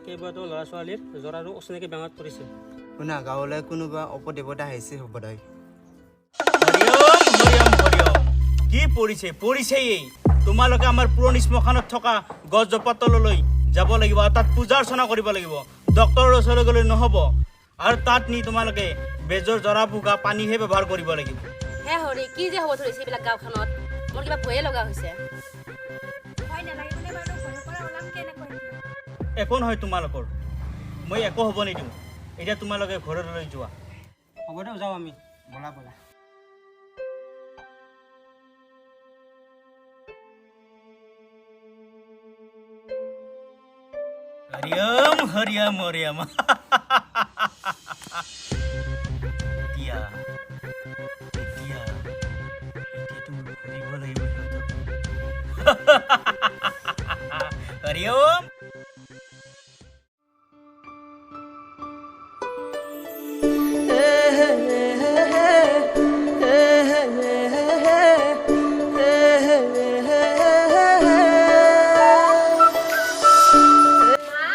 কেইবাটাও ল'ৰা ছোৱালীৰ জ্বৰ আৰু অচিনাকি বেমাৰত পৰিছে। শুনা, গাঁৱলৈ কোনোবা অপদেৱতা আহিছে হ'বদাই। হৰিয়ম হৰিয়ম হৰিয়ম। কি পৰিছে পৰিছেই। তোমালোকে আমাৰ পুৰণি শ্মশানত থকা গছজোপাৰ তললৈ যাব লাগিব আৰু তাত পূজা অৰ্চনা কৰিব লাগিব। ডক্তৰৰ ওচৰলৈ গ'লে নহ'ব, আৰু তাত নি তোমালোকে বেজৰ জৰা ফুকা পানীহে ব্যৱহাৰ কৰিব লাগিব। হে হৰি, কি যে হ'ব ধৰিছে এইবিলাক গাঁওখনত, মোৰ কিবা ভয়ে লগা হৈছে। একো নহয় তোমালোকৰ, মই একো হ'ব নিদিওঁ। এতিয়া তোমালোকে ঘৰলৈ যোৱা। হ'ব দিয়ক, যাওঁ আমি। ব'লা ব'লা। হৰিয়ম হৰিয়ম হৰিয়ম। এতিয়া এতিয়া এতিয়াতো মই ধৰিব লাগিব সিহঁতক। হৰিয়ম। মা,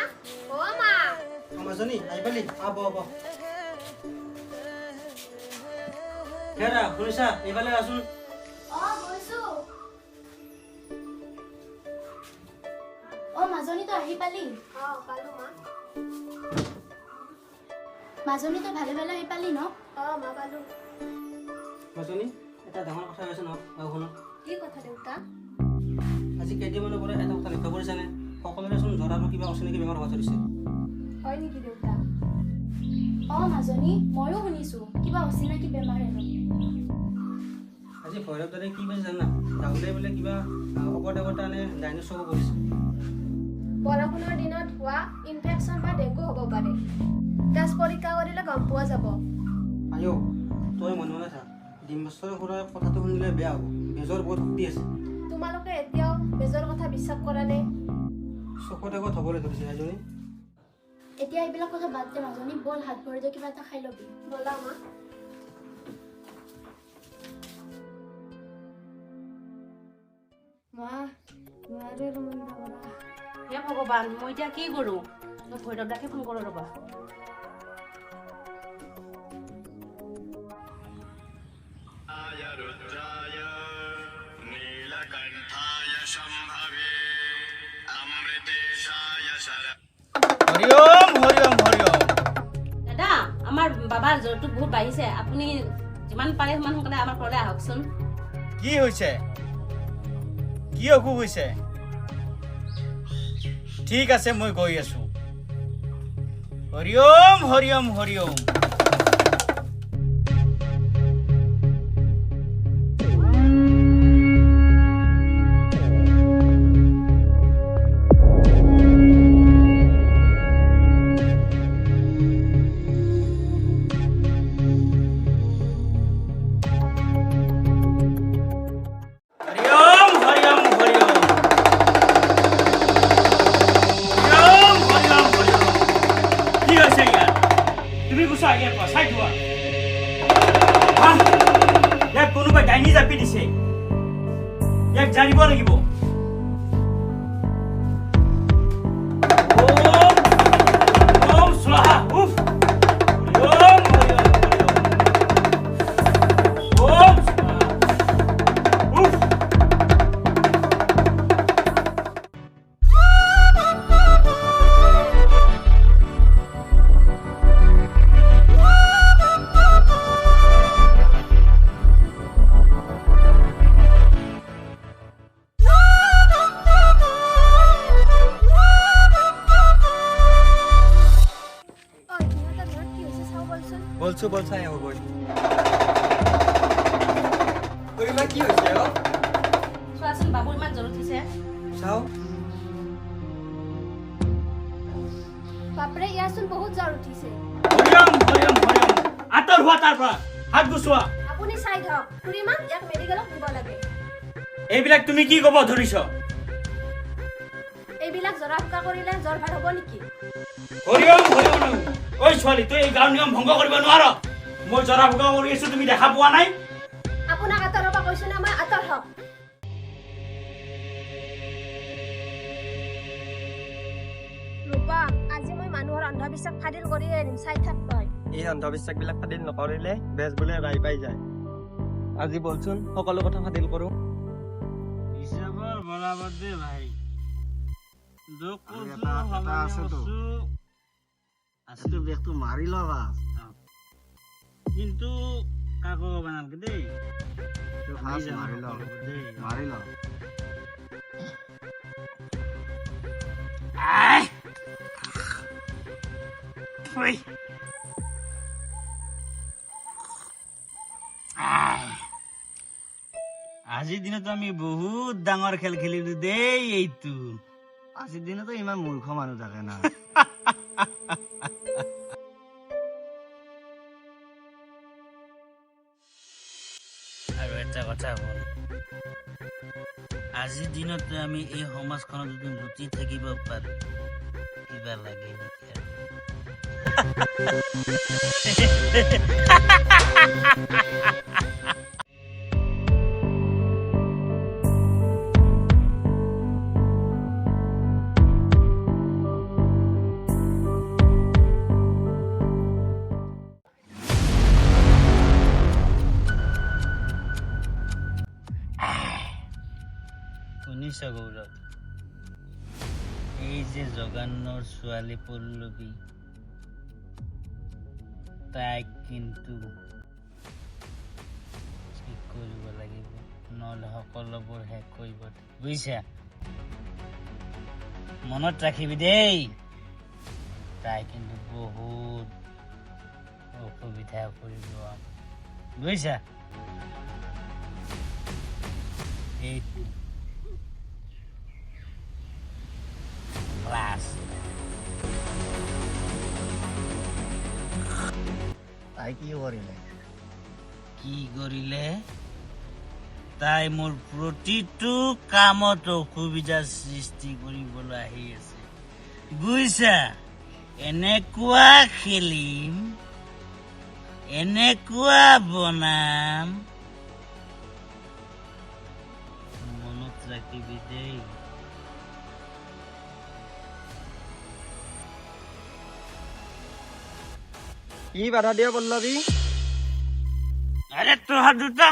অ মা। মাজনী, আহি পালি? আহ, বহ বহ। হেৰা শুনিছা, এইফালে আছোন। অ গৈছো। অ মাজনী, তই আহি পালি? অ পালো মা। মাজনী, তই ভালে ভালে আহি পালি ন? অ মা পালো। মাজনী, এটা ডাঙৰ কথা হৈছে নহয় গাঁওখনত। কি কথা দেউতা? আজি কেইদিনমানৰ পৰা এটা কথা লক্ষ্য কৰিছানে? সকলোৰে চোন জ্বৰ আৰু কিবা অচিনাকি বেমাৰ হ'ব ধৰিছে। হয় নেকি দেউতা? অ মাজনী, ময়ো শুনিছো কিবা অচিনাকি বেমাৰ হেনো। আজি ভৈৰৱ দাদাই কি কৈছে জানা? ৰাহুলে বোলে কিবা অপদেৱতা নে ডাইনোচৰ পৰিছে। বৰষুণৰ দিনত হোৱা ইনফেকশ্যন বা ডেংগু হ'ব পাৰে। তেজ পৰীক্ষা কৰিলে গম পোৱা যাব। আয়ো, তই মনে মনে থাক। ডিম্বেশ্বৰ খুৰাৰ কথাটো শুনিলে বেয়া হ'ব। বেজৰ বহুত শক্তি আছে। তোমালোকে এতিয়াও বেজৰ কথা বিশ্বাস কৰা নে? চকুত আগত হ'বলৈ ধৰিছে এজনী। এতিয়া এইবিলাক কথা বাদ দে মাজনী, ব'ল হাত ভৰি ধুই কিবা এটা খাই ল'বি। ব'লা মা। মা, নোৱাৰো আৰু মই কিবা কৰা। হে ভগৱান, মই এতিয়া কি কৰোঁ? মই ভৈৰৱ দাকে ফোন কৰোঁ ৰ'বা। হৰিয়ম হৰিয়ম হৰিয়ম। দাদা, আমাৰ বাবাৰ জ্বৰটো বহুত বাঢ়িছে, আপুনি যিমান পাৰে সিমান সোনকালে আমাৰ ঘৰলৈ আহকচোন। কি হৈছে? কি অসুখ হৈছে? ঠিক আছে, মই গৈ আছো। হৰিয়ম হৰিয়ম হৰিয়ম। হৰিয়ম হৰিয়ম হৰিয়ম হৰিয়ম হৰিয়ম হৰিয়ম। কি হৈছে ইয়াত? তুমি গুচা ইয়াৰ পৰা, চাই থোৱা। হা? ইয়াত কোনোবাই ডাইনী জাপি দিছে, ইয়াক জানিব লাগিব। ওম ওম স্বাহা উফ। হৰিয়ম হৰিয়ম হৰিয়ম। ওম স্বাহা উফ। অ সিহঁতৰ ঘৰত কি হৈছে চাওঁ ব'লচোন। বলছো বল, চাই আহো বল। খুৰীমা, কি হৈছে অ? চোৱাচোন, বাবুৰ ইমান জ্বৰ উঠিছে। চাওঁ। বাপৰে, ইয়াৰচোন বহুত জ্বৰ উঠিছে। হৰিয়ম হৰিয়ম হৰিয়ম। আঁতৰ হোৱা তাৰ পৰা, হাত গুচোৱা। আপুনি চাই ধৰক খুৰীমা, ইয়াক মেডিকেলত নিব লাগে। এইবিলাক তুমি কি ক'ব ধৰিছ? এইবিলাক জৰা ফুকা কৰিলে জ্বৰ ভাল হ'ব নেকি? হৰিয়ম হৰিয়ম। ঐ ছোৱালী, তই এই গাঁৱৰ নিয়ম ভংগ কৰিব নোৱাৰ। মই জৰা ফুকা কৰি আছো, তুমি দেখা পোৱা নাই? আপোনাক আঁতৰ হ'ব কৈছো না মই, আঁতৰ হওক। ৰূপা, অন্ধবিশ্বাস ফাদিল কৰিয়ে এৰিম, চাই থাক তই। এই অন্ধবিশ্বাসবিলাক ফাদিল নকৰিলে বেজ বোলে ৰাই পাই যায়। আজি বলচোন সকলো কথা ফাদিল কৰো। হিচাপৰ বৰাবৰ দে ভাই। এটা আছেতো। এইটো বেগটো মাৰি ল ফাৰ্ষ্ট। কিন্তু কাকো ক'ব নালাগে দেই। ফাৰ্ষ্ট মাৰি ল, মাৰি ল। আই! ঐ! আই! আজিৰ দিনত আমি বহুত ডাঙৰ খেল খেলিলো দেই। এইটো আজিৰ দিনতো ইমান মূৰ্খ মানুহ থাকে না। আৰু এটা কথা হ'ল, আজিৰ দিনত আমি এই সমাজখনত যদি লুটি থাকিব পাৰো, কিবা লাগে নেকি আৰু? শুনিছ গৌৰৱ, এই যে জগানৰ ছোৱালী পল্লৱী, তাইক কিন্তু ঠিক কৰিব লাগিব, নহ'লে সকলোবোৰ শেষ কৰিব, বুজিছা? মনত ৰাখিবি দেই, তাই কিন্তু বহুত অসুবিধা কৰিব, বুজিছা? এইটো ক্লাছ। তাই কি কৰিলে? কি কৰিলে? তাই মোৰ প্ৰতিটো কামত অসুবিধাৰ সৃষ্টি কৰিবলৈ আহি আছে, বুজিছা? এনেকুৱা খেলিম, এনেকুৱা বনাম, মনত ৰাখিবি দেই। কি বাধা দিয়া পল্লৱী? আৰে তহঁত দুটা,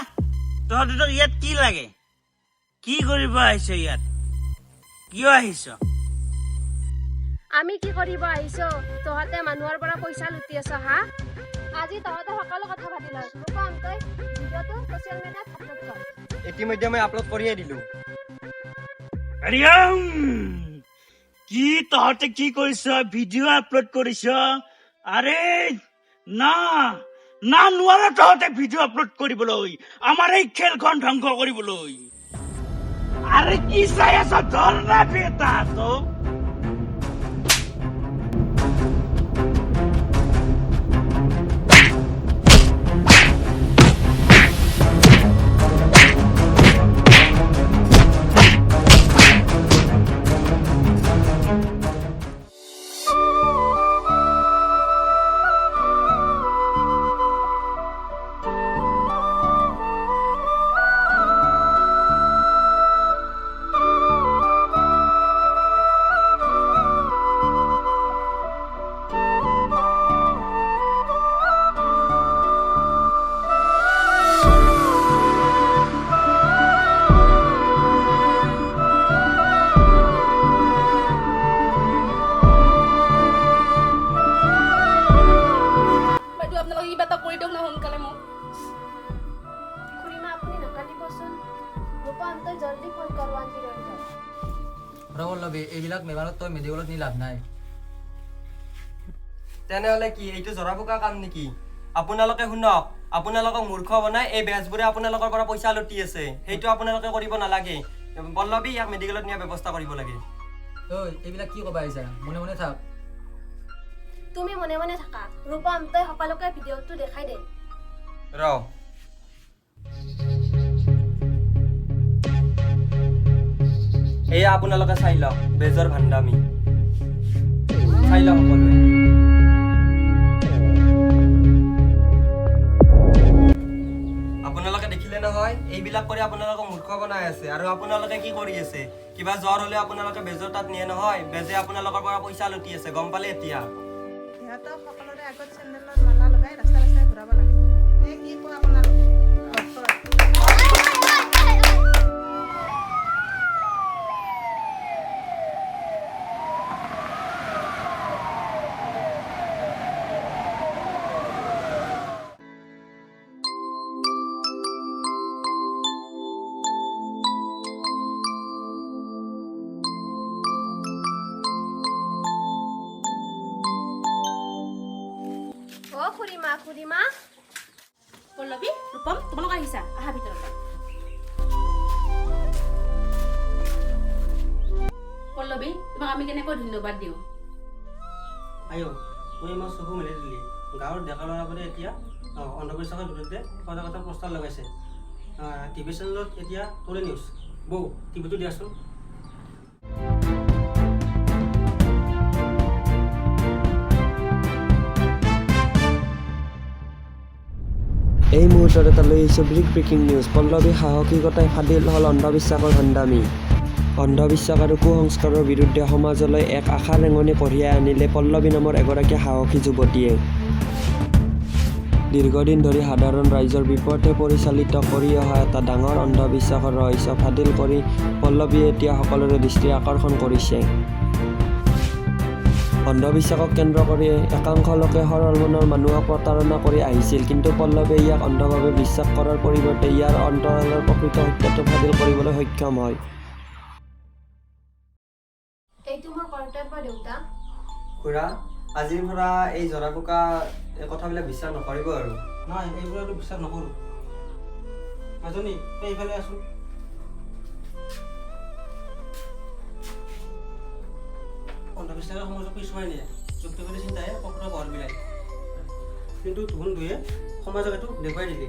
তহঁত দুটাক ইয়াত কি লাগে? কি কৰিব আহিছ ইয়াত? কিয় আহিছ? আমি কি কৰিব আহিছ? তহঁতে মানুহৰ পৰা পইচা লুটি আছ। হা, আজি তহঁতে সকলো কথা পাতি ল। ৰূপম, তই ভিডিঅ'টো ছ'চিয়েল মিডিয়াত আপলোড কৰ। ইতিমধ্যে মই আপলোড কৰিয়ে দিলো। হৰিয়ম, কি তহঁতে কি কৰিছ? ভিডিঅ' আপলোড কৰিছ? আৰে না না, নোৱাৰ তহঁতে ভিডিঅ' আপলোড কৰিবলৈ, আমাৰ এই খেলখন ধ্বংস কৰিবলৈ। আৰে কি চাই আছ? ধৰ না বেটা তো। বাইদেউ, আপোনালোকে কিবা এটা কৰি দিয়ক না সোনকালে মোক। খুৰীমা, আপুনি নাকান্দিবচোন। ৰূপম, তই জল্দি ফোন কৰ 108ত। ৰ পল্লৱী, এইবিলাক বেমাৰত তই মেডিকেলত নি লাভ নাই। তেনেহ'লে কি এইটো জৰা ফুকা কাম নেকি? আপোনালোকে শুনক, আপোনালোকক মূৰ্খ বনাই এই বেজবোৰে আপোনালোকৰ পৰা পইচা লুটি আছে। সেইটো আপোনালোকে কৰিব নালাগে। পল্লৱী, ইয়াক মেডিকেলত নিয়াৰ ব্যৱস্থা কৰিব লাগে। ঐ, এইবিলাক কি ক'বা আহিছা? মনে মনে থাক। তুমি মনে মনে থাকা। ৰূপম, তই সকলোকে ভিডিঅ'টো দেখাই দে। ৰ, এয়া আপোনালোকে চাই লওক, বেজৰ ভাণ্ডামি চাই লওক সকলোৱে। আপোনালোকে দেখিলে নহয়, এইবিলাক কৰি আপোনালোকক মূৰ্খ বনাই আছে। আৰু আপোনালোকে কি কৰি আছে? কিবা জ্বৰ হ'লে আপোনালোকে বেজৰ তাত নিয়ে নহয়? বেজে আপোনালোকৰ পৰা পইচা লুটি আছে, গম পালে এতিয়া? ল'ৰাটোক সকলোৰে আগত চেণ্ডেলৰ মালা লগাই ৰাস্তা ৰাস্তাই ঘূৰাব লাগে। এই কি কোৱা আপোনালোকে ডক্তৰ? অ খুৰীমা, খুৰীমা। পল্লৱী, ৰূপম, তোমালোক আহিছা, আহা ভিতৰত। পল্লৱী, তোমাক আমি কেনেকৈ ধন্যবাদ দিওঁ? আইঅ, তুমি মোৰ চকু মেলি দিলি। গাঁৱৰ ডেকা ল'ৰাবোৰে এতিয়া অন্ধবিশ্বাসৰ বিৰুদ্ধে সজাগতাৰ প্ৰস্তাৱ লগাইছে টিভি চেনেলত। এতিয়া তোৰে নিউজ। বৌ, টিভিটো দিয়াচোন। এই মুহূৰ্তত এটা লৈ আহিছোঁ বিগ ব্ৰেকিং নিউজ। পল্লৱী সাহসিকতাই ফাদিল হ'ল অন্ধবিশ্বাসৰ ভণ্ডামি। অন্ধবিশ্বাস আৰু কুসংস্কাৰৰ বিৰুদ্ধে সমাজলৈ এক আশাৰ ৰেঙনি কঢ়িয়াই আনিলে পল্লৱী নামৰ এগৰাকী সাহসী যুৱতীয়ে। দীৰ্ঘদিন ধৰি সাধাৰণ ৰাইজৰ বিপথে পৰিচালিত কৰি অহা এটা ডাঙৰ অন্ধবিশ্বাসৰ ৰহস্য ফাদিল কৰি পল্লৱীয়ে এতিয়া সকলোৰে দৃষ্টি আকৰ্ষণ কৰিছে। অন্ধবিশ্বাসক কেন্দ্ৰ কৰি একাংশ লোকে সৰল মনৰ মানুহক প্ৰতাৰণা কৰি আহিছিল। কিন্তু পল্লৱীয়ে ইয়াক অন্ধভাৱে বিশ্বাস কৰাৰ পৰিৱৰ্তে ইয়াৰ অন্তৰালৰ প্ৰকৃত সত্যটো ফাদিল কৰিবলৈ সক্ষম হয়। এইটো মোৰ কৰ্তব্য দেউতা। খুৰা, আজিৰ পৰা এই জৰা ফুকা এই কথাবিলাক বিশ্বাস নকৰিব আৰু। নাই, এইবোৰ আৰু বিশ্বাস নকৰোঁ। মাজনী, তই এইফালে আছোন। অন্ধবিশ্বাসে সমাজক পিছুৱাই নিয়ে, যুক্তিবাদী চিন্তাহে প্ৰকৃত পোহৰ বিলায়। কিন্তু তুহুন দুয়ে সমাজক এইটো দেখুৱাই দিলি।